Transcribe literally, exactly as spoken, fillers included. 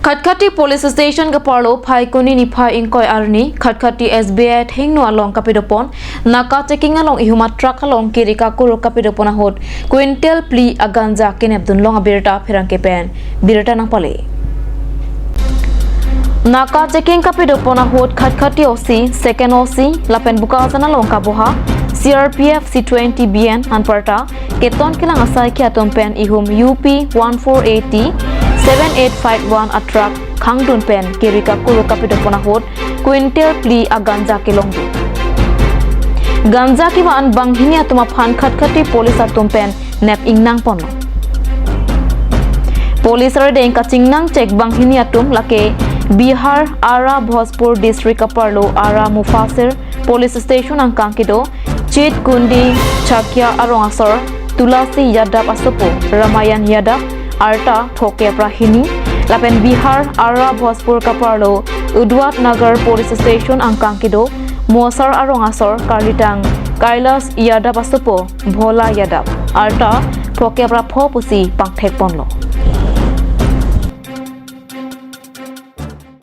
Khatkhati Police Station kaparlo Phaikuni niphai ingkoi arni Khatkhati S B I athengno along kapidopon naka checking along ihum a truck along kiri kakuru kapidopon ahut quintal phli a ganja kenepdun long abirta pherangke pen birta nangpale. Naka checking kapidopon ahut Khatkhati O C, Second O C lapen Bokajan along kaboha C R P F, C twenty B N anparta keton kelang asaikhi atum pen ihum U P one four eighty seven eight five one a truck khangdun pen kiri kakuru kapidopon ahut quintal phli a ganja kelongdun. Ganja kevan banghini atum aphan Khatkhati police atum pen nep ingnang ponlo. Police ardeng kachingnang chek banghini atum lake Bihar, Ara Bhojpur district kaparlo Ara Mufasir Police Station angkang kedo Chitkundi Chakia arong asor Tulasi Yadav asopo Ramayan Yadav arta phokep ra hini, lapen Bihar Ara Bhojpur kaparlo Udwat Nagar Police Station angkang kedo Mosar arong asor karlitang Kailash Yadav asopo Bhola Yadav arta phokep ra pho pusi pangthek ponlo.